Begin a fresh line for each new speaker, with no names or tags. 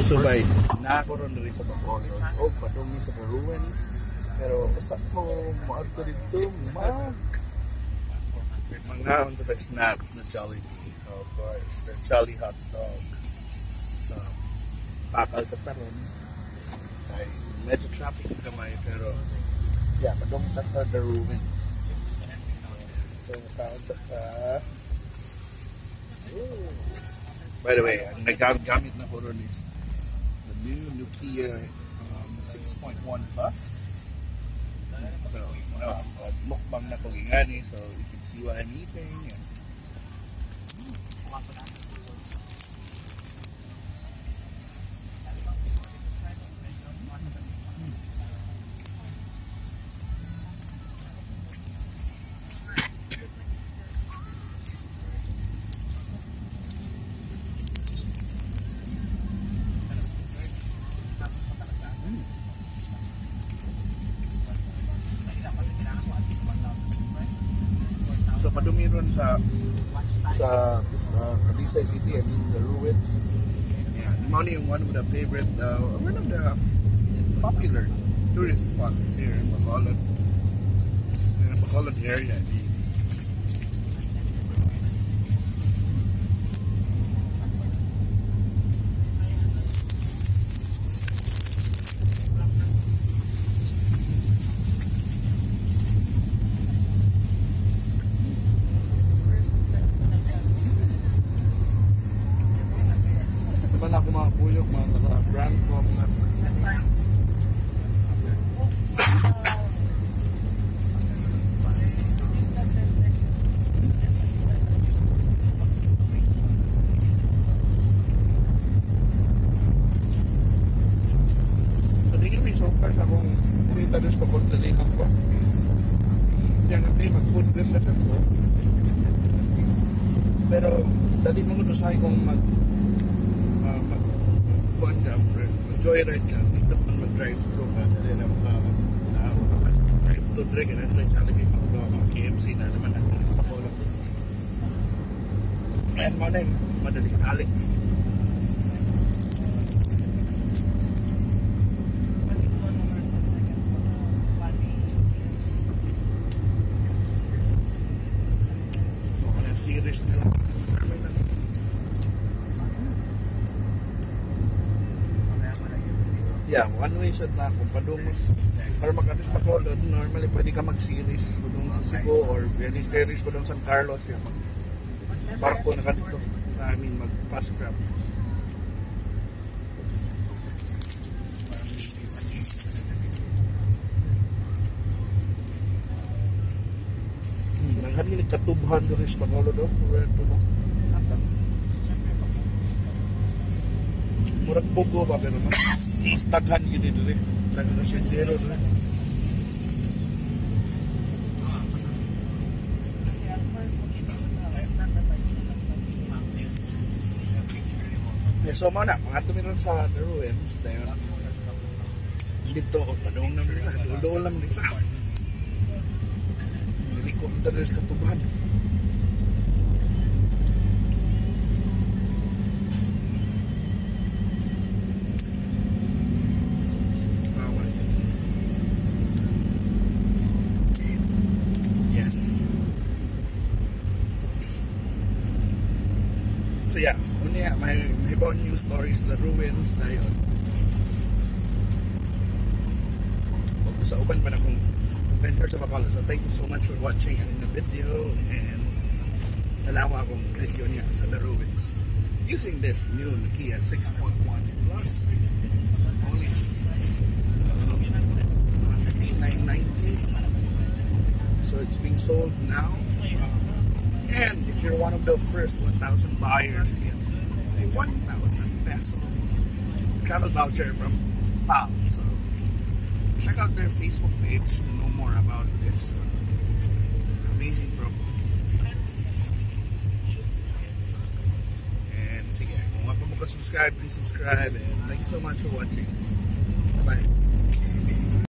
Subay, nakaroon rin sa Bacolod o padung sa the ruins, pero basta ko maadto dito mga sa snacks na Jollibee, of course, the Jolly Hot Dog. So, bakal sa taron ay medyo traffic kamay, pero yeah, padung sa the ruins. So, nakaunta ka. By the way, ang nagagamit na ko ron is the new Nokia 6.1 Plus. So, mukbang na ko gingani, so you can see what I'm eating. And so padumi ron sa Cavite City, I mean the ruins. Yeah, Limani yung one of the favorite, one of the popular tourist spots here in Bacolod. In the Bacolod area, I mean. Naman ako mga puyok, mga naka-brand ko. So, di kami sopas akong kumita doon sa pagdalihan ko. Diyan natin mag-food trip na sa ko. Pero, dali mo doon kong joyride ka, dito pa mag-drive thru ka, dali na drive to drink, and that's like Jollibee, mga KFC na naman na Bacolod. And mo na yung madaling alik. So, kung series nila, yeah, one way shot na kung padung para makatis Bacolod, normally pwede ka mag-series padung sa Cebu or any series padung San Carlos, yeah, barko na kanito, I mean mag-fast grab. Nanghanin katubhan ko sa Bacolod, where to mo? Murag Bogo ba, pero mas taghan gini dili. Taghan na sendero dili. So mo na, mga tumiron sa the ruins dayon. Dito ko padung na nila, dulo lang nila. Helicopter sa katubhan. So yeah, may about new stories, the ruins na yun. Sa uban pa na kong adventure sa Bacolod. So thank you so much for watching the video, and nalawa akong video niya sa the ruins using this new Nokia 6.1 Plus. Only $59.90. So it's being sold now. And if you're one of the first 1,000 buyers, you get a 1,000 peso travel voucher from PAL. So check out their Facebook page to know more about this amazing promo. And sige, kung wala pa mo ka subscribe, please subscribe. And thank you so much for watching. Bye-bye.